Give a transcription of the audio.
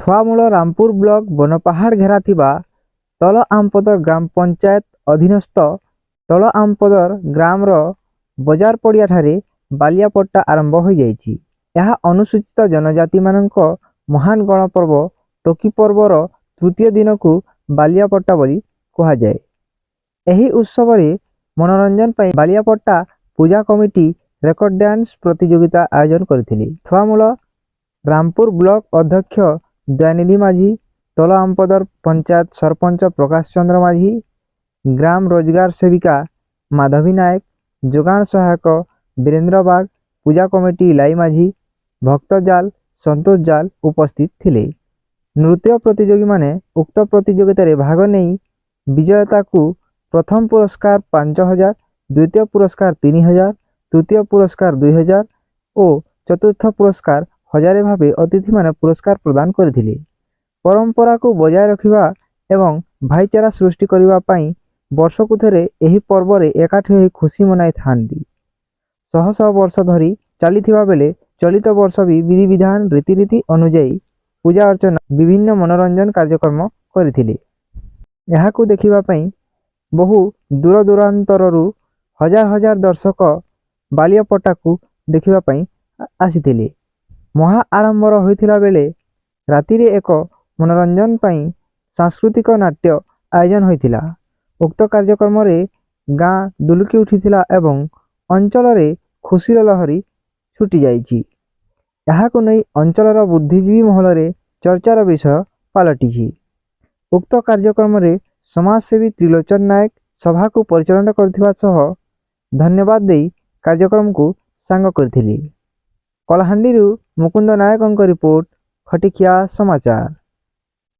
Thuamul Rampur block ବନପାହାଡ଼ ଘେରା ଥିବା ତଳ ଆମପଦର ଗ୍ରାମ ପଞ୍ଚାୟତ ଅଧୀନସ୍ଥ ତଳ ଆମପଦର ଗ୍ରାମର ବଜାର ପଡ଼ିଆଠାରେ ବାଲିଆପଟ୍ଟା ଆରମ୍ଭ ହୋଇଯାଇଛି। ଏହା ଅନୁସୂଚିତ ଜନଜାତିମାନଙ୍କ ମହାନ ଗଣପର୍ବ ଟୋକି ପର୍ବର ତୃତୀୟ ଦିନକୁ ବାଲିଆପଟ୍ଟା ବୋଲି କୁହାଯାଏ। ଏହି ଉତ୍ସବରେ ମନୋରଞ୍ଜନ ପାଇଁ ବାଲିଆପଟ୍ଟା ପୂଜା କମିଟି ରେକର୍ଡ ଡ୍ୟାନ୍ସ ପ୍ରତିଯୋଗିତା ଆୟୋଜନ କରିଥିଲେ। ଥୁଆମୂଳ ରାମପୁର ବ୍ଲକ ଅଧ୍ୟକ୍ଷ ଦୟାନିଧି ମାଝୀ, ତଳ ଆମପଦର ପଞ୍ଚାୟତ ସରପଞ୍ଚ ପ୍ରକାଶ ଚନ୍ଦ୍ର ମାଝୀ, ଗ୍ରାମ ରୋଜଗାର ସେବିକା ମାଧବୀ ନାୟକ, ଯୋଗାଣ ସହାୟକ ବୀରେନ୍ଦ୍ର ବାଗ, ପୂଜା କମିଟି ଲାଇ ମାଝୀ, ଭକ୍ତ ଜାଲ, ସନ୍ତୋଷ ଜାଲ ଉପସ୍ଥିତ ଥିଲେ। ନୃତ୍ୟ ପ୍ରତିଯୋଗୀମାନେ ଉକ୍ତ ପ୍ରତିଯୋଗିତାରେ ଭାଗ ନେଇ ବିଜେତାକୁ ପ୍ରଥମ ପୁରସ୍କାର 5000, ଦ୍ୱିତୀୟ ପୁରସ୍କାର 3000, ତୃତୀୟ ପୁରସ୍କାର 2000 ଓ ଚତୁର୍ଥ ପୁରସ୍କାର 1000 ଭାବେ ଅତିଥିମାନେ ପୁରସ୍କାର ପ୍ରଦାନ କରିଥିଲେ। ପରମ୍ପରାକୁ ବଜାୟ ରଖିବା ଏବଂ ଭାଇଚାରା ସୃଷ୍ଟି କରିବା ପାଇଁ ବର୍ଷକୁ ଥରେ ଏହି ପର୍ବରେ ଏକାଠି ହୋଇ ଖୁସି ମନାଇଥାନ୍ତି। ଶହ ଶହ ବର୍ଷ ଧରି ଚାଲିଥିବା ବେଳେ ଚଳିତ ବର୍ଷ ବି ବିଧିବିଧାନ ରୀତିନୀତି ଅନୁଯାୟୀ ପୂଜା ଅର୍ଚ୍ଚନା, ବିଭିନ୍ନ ମନୋରଞ୍ଜନ କାର୍ଯ୍ୟକ୍ରମ କରିଥିଲେ। ଏହାକୁ ଦେଖିବା ପାଇଁ ବହୁ ଦୂରଦୂରାନ୍ତରରୁ ହଜାର ହଜାର ଦର୍ଶକ ବାଲିଆପଟ୍ଟାକୁ ଦେଖିବା ପାଇଁ ଆସିଥିଲେ। ମହା ଆଡ଼ମ୍ବର ହୋଇଥିଲା ବେଳେ ରାତିରେ ଏକ ମନୋରଞ୍ଜନ ପାଇଁ ସାଂସ୍କୃତିକ ନାଟ୍ୟ ଆୟୋଜନ ହୋଇଥିଲା। ଉକ୍ତ କାର୍ଯ୍ୟକ୍ରମରେ ଗାଁ ଦୁଲୁକି ଉଠିଥିଲା ଏବଂ ଅଞ୍ଚଳରେ ଖୁସିର ଲହରୀ ଛୁଟିଯାଇଛି। ଏହାକୁ ନେଇ ଅଞ୍ଚଳର ବୁଦ୍ଧିଜୀବୀ ମହଲରେ ଚର୍ଚ୍ଚାର ବିଷୟ ପାଲଟିଛି। ଉକ୍ତ କାର୍ଯ୍ୟକ୍ରମରେ ସମାଜସେବୀ ତ୍ରିଲୋଚନ ନାୟକ ସଭାକୁ ପରିଚାଳନା କରିଥିବା ସହ ଧନ୍ୟବାଦ ଦେଇ କାର୍ଯ୍ୟକ୍ରମକୁ ସାଙ୍ଗ କରିଥିଲେ। କଳାହାଣ୍ଡିରୁ ମୁକୁନ୍ଦ ନାୟକଙ୍କ ରିପୋର୍ଟ, ଖଟିଖିଆ ସମାଚାର।